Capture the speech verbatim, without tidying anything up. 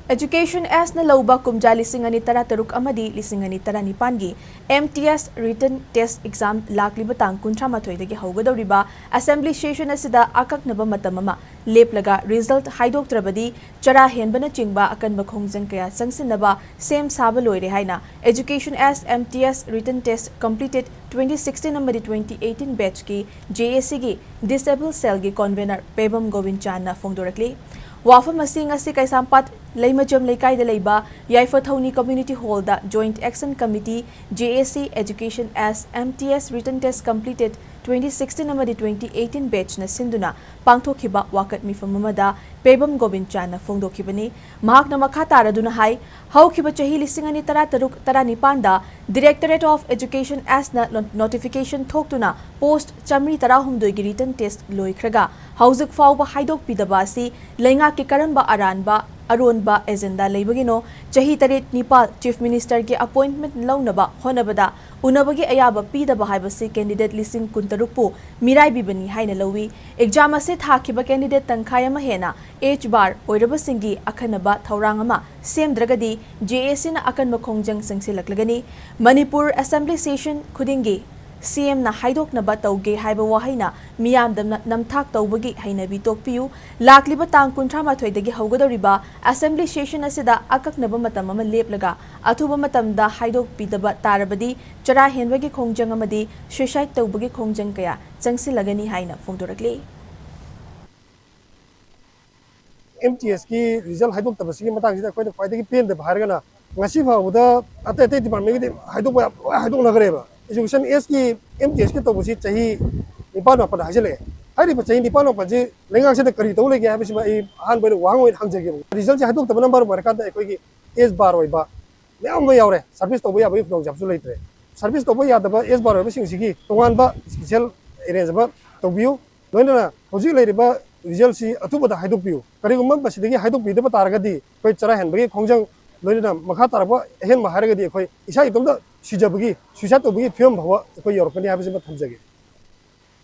Education Act ꯅ ꯂꯧꯕ ꯀꯨꯝꯖꯥ ꯂꯤꯁꯤꯡ ꯑꯅꯤ ꯇꯔꯥꯇꯔꯨꯛ ꯑꯃꯗꯤ ꯂꯤꯁꯤꯡ ꯑꯅꯤ ꯇꯔꯥꯅꯤꯄꯥꯟꯒꯤ M T S written test exam ꯂꯥꯛꯂꯤꯕ ꯇꯥꯡ ꯀꯨꯟꯊ꯭ꯔꯥ ꯃꯥꯊꯣꯏꯗꯒꯤ ꯍꯧꯒꯗꯧꯔꯤꯕ assembly session ꯑꯁꯤꯗ ꯑꯀꯛꯅꯕ ꯃꯇꯝ ꯑꯃ ꯂꯦꯞꯂꯒ result ꯍꯥꯏꯗꯣꯛꯇ꯭ꯔꯕꯗꯤ ꯆꯔꯥ ꯍꯦꯟꯕꯅꯆꯤꯡꯕ ꯑꯀꯟꯕ ꯈꯣꯡꯖꯪ ꯀꯌꯥ ꯆꯪꯁꯤꯟꯅꯕ ꯁꯦꯝ ꯁꯥꯕ ꯂꯣꯏꯔꯦ ꯍꯥꯏꯅ Education Act M T S written test completed twenty sixteen ꯑꯃꯗꯤ twenty eighteen batch ꯀꯤ J A C ꯒꯤ Disable Cell ꯒꯤ convener ꯄꯦꯕꯝ ꯒꯣꯕꯤꯟꯆꯥꯟꯅ ꯐꯣꯡꯗꯣꯔꯛꯂꯤ꯫ ꯋꯥꯐꯝ ꯑꯁꯤ ꯉꯁꯤ ꯀꯩꯁꯥꯝꯄꯥꯠ ꯂꯩꯃꯖꯝ ꯂꯩꯀꯥꯏꯗ ꯂꯩꯕ ꯌꯥꯏꯐꯊꯧꯅꯤ Community Hall the Joint Action Committee J A C Education Act M T S written test completed twenty sixteen ꯑꯃꯗꯤ twenty eighteen batch ꯅ ꯁꯤꯟꯗꯨꯅ ꯄꯥꯡꯊꯣꯛꯈꯤꯕ ꯋꯥꯀꯠ ꯃꯤꯐꯝ ꯑꯃꯗ ꯄꯦꯕꯝ ꯒꯣꯕꯤꯟꯆꯥꯟꯅ ꯐꯣꯡꯗꯣꯛꯈꯤꯕꯅꯤ꯫ ꯃꯍꯥꯛꯅ ꯃꯈꯥ ꯇꯥꯔꯗꯨꯅ ꯍꯥꯏ, ꯍꯧꯈꯤꯕ ꯆꯍꯤ ꯂꯤꯁꯤꯡ ꯑꯅꯤ ꯇꯔꯥꯇꯔꯨꯛ ꯇꯔꯥꯅꯤꯄꯥꯟꯗ Directorate of Education Act ꯅ notification ꯊꯣꯛꯇꯨꯅ post ꯆꯥꯃꯔꯤ ꯇꯔꯥꯍꯨꯝꯗꯣꯏꯒꯤ written test ꯂꯣꯏꯈ꯭ꯔꯒ ꯍꯧꯖꯤꯛ ꯐꯥꯎꯕ ꯍꯥꯏꯗꯣꯛꯄꯤꯗꯕ ꯑꯁꯤ ꯂꯩꯉꯥꯛꯀꯤ ꯀꯔꯝꯕ ꯑꯔꯥꯟꯕ ꯑꯔꯣꯟꯕ agenda ꯂꯩꯕꯒꯤꯅꯣ? ꯆꯍꯤ ꯇꯔꯦꯠ ꯅꯤꯄꯥꯜ Chief Minister ꯒꯤ appointment ꯂꯧꯅꯕ ꯍꯣꯠꯅꯕꯗ ꯎꯅꯕꯒꯤ ꯑꯌꯥꯕ ꯄꯤꯗꯕ ꯍꯥꯏꯕꯁꯤ candidate ꯂꯤꯁꯤꯡ ꯀꯨꯟꯇꯔꯨꯛꯄꯨ ꯃꯤꯔꯥꯏꯕꯤꯕꯅꯤ ꯍꯥꯏꯅ ꯂꯧꯏ꯫ Exam ꯑꯁꯤ ꯊꯥꯈꯤꯕ candidate ꯇꯪꯈꯥꯏ ꯑꯃ ꯍꯦꯟꯅ age bar ꯑꯣꯏꯔꯕꯁꯤꯡꯒꯤ ꯑꯈꯟꯅꯕ ꯊꯧꯔꯥꯡ ꯑꯃ ꯁꯦꯝꯗ꯭ꯔꯒꯗꯤ J A C ꯅ ꯑꯀꯟꯕ ꯈꯣꯡꯖꯪ ꯆꯪꯁꯤꯜꯂꯛꯂꯒꯅꯤ꯫ ꯃꯅꯤꯄꯨꯔ assembly session ꯈꯨꯗꯤꯡꯒꯤ C M ꯅ ꯍꯥꯏꯗꯣꯛꯅꯕ ꯇꯧꯒꯦ ꯍꯥꯏꯕ ꯋꯥꯍꯩꯅ ꯃꯤꯌꯥꯝꯗ ꯅ-, ꯅꯝꯊꯥꯛ ꯇꯧꯕꯒꯤ ꯍꯩꯅꯕꯤ ꯇꯣꯛꯄꯤꯌꯨ꯫ ꯂꯥꯛꯂꯤꯕ ꯇꯥꯡ ꯀꯨꯟꯊ꯭ꯔꯥ ꯃꯥꯊꯣꯏꯗꯒꯤ ꯍꯧꯒꯗꯧꯔꯤꯕ assembly session ꯑꯁꯤꯗ ꯑꯀꯛꯅꯕ ꯃꯇꯝ ꯑꯃ ꯂꯦꯞꯂꯒ ꯑꯊꯨꯕ ꯃꯇꯝꯗ ꯍꯥꯏꯗꯣꯛꯄꯤꯗꯕ ꯇꯥꯔꯕꯗꯤ ꯆꯔꯥ ꯍꯦꯟꯕꯒꯤ ꯈꯣꯡꯖꯪ ꯑꯃꯗꯤ suicide ꯇꯧꯕꯒꯤ ꯈꯣꯡꯖꯪ ꯀꯌꯥ ꯆꯪꯁꯤꯜꯂꯒꯅꯤ ꯍꯥꯏꯅ ꯐꯣꯡꯗꯣꯔꯛꯂꯤ꯫ M T S ꯀꯤ result ꯍꯥꯏꯗꯣꯛꯇꯕꯁꯤꯒꯤ ꯃꯇꯥꯡꯁꯤꯗ ꯑꯩꯈꯣꯏꯅ ꯈ꯭ꯋꯥꯏꯗꯒꯤ ꯄꯦꯟꯗꯕ ꯍꯥꯏꯔꯒꯅ, ꯉꯁꯤ ꯐꯥꯎꯕꯗ ꯑꯇꯩ ꯑꯇꯩ department ꯀꯤꯗꯤ ꯍꯥꯏꯗꯣꯛꯄ ꯌꯥꯝ ꯂꯣꯏ ꯍꯥꯏꯗꯣꯛꯅꯈ꯭ꯔꯦꯕ꯫ Education Act ꯀꯤ M T S ꯀꯤ ꯇꯧꯕꯁꯤ ꯆꯍꯤ ꯅꯤꯄꯥꯟ ꯃꯥꯄꯟ ꯍꯥꯏꯖꯤꯜꯂꯛꯑꯦ꯫ ꯍꯥꯏꯔꯤꯕ ꯆꯍꯤ ꯅꯤꯄꯥꯟ ꯃꯥꯄꯟꯁꯤ ꯂꯩꯉꯥꯛꯁꯤꯗ ꯀꯔꯤ ꯇꯧ ꯂꯩꯒꯦ ꯍꯥꯏꯕꯁꯤꯃ ꯑꯩ ꯑꯍꯥꯟꯕ ꯑꯣꯏꯅ ꯋꯥꯍꯪ ꯑꯣꯏꯅ ꯍꯪꯖꯒꯦꯕ꯫ Result ꯁꯤ ꯍꯥꯏꯗꯣꯛꯇꯕꯅ ꯃꯔꯝ ꯑꯣꯏꯔꯀꯥꯟꯗ ꯑꯩꯈꯣꯏꯒꯤ age bar ꯑꯣꯏꯕ ꯃꯌꯥꯝ ꯑꯃ ꯌꯥꯎꯔꯦ, service ꯇꯧꯕ ꯌꯥꯕꯒꯤ ꯈꯨꯗꯣꯡꯆꯥꯕꯁꯨ ꯂꯩꯇ꯭ꯔꯦ꯫ Service ꯇꯧꯕ ꯌꯥꯗꯕ age bar ꯑꯣꯏꯕꯁꯤꯡꯁꯤꯒꯤ ꯇꯣꯉꯥꯟꯕ special arrange ꯑꯃ ꯇꯧꯕꯤꯌꯨ꯫ ꯂꯣꯏꯅꯅ ꯍꯧꯖꯤꯛ ꯂꯩꯔꯤꯕ result ꯁꯤ ꯑꯊꯨꯕꯗ ꯍꯥꯏꯗꯣꯛꯄꯤꯌꯨ꯫ ꯀꯔꯤꯒꯨꯝꯕ ꯃꯁꯤꯗꯒꯤ ꯍꯥꯏꯗꯣꯛꯄꯤꯗꯕ ꯇꯥꯔꯒꯗꯤ ꯑꯩꯈꯣꯏ ꯆꯔꯥ ꯍꯦꯟꯕꯒꯤ ꯈꯣꯡꯖꯪ, ꯂꯣꯏꯅꯅ ꯃꯈꯥ ꯇꯥꯔꯛꯄ ꯑꯍꯦꯟꯕ ꯍꯥꯏꯔꯒꯗꯤ ꯑꯩꯈꯣꯏ ꯏꯁꯥ ꯏꯇꯣꯝꯇ ꯁꯤꯖꯕꯒꯤ, suicide ꯇꯧꯕꯒꯤ ꯐꯤꯕꯝ ꯐꯥꯎꯕ ꯑꯩꯈꯣꯏ ꯌꯧꯔꯛꯀꯅꯤ ꯍꯥꯏꯕꯁꯤꯃ ꯊꯝꯖꯒꯦ꯫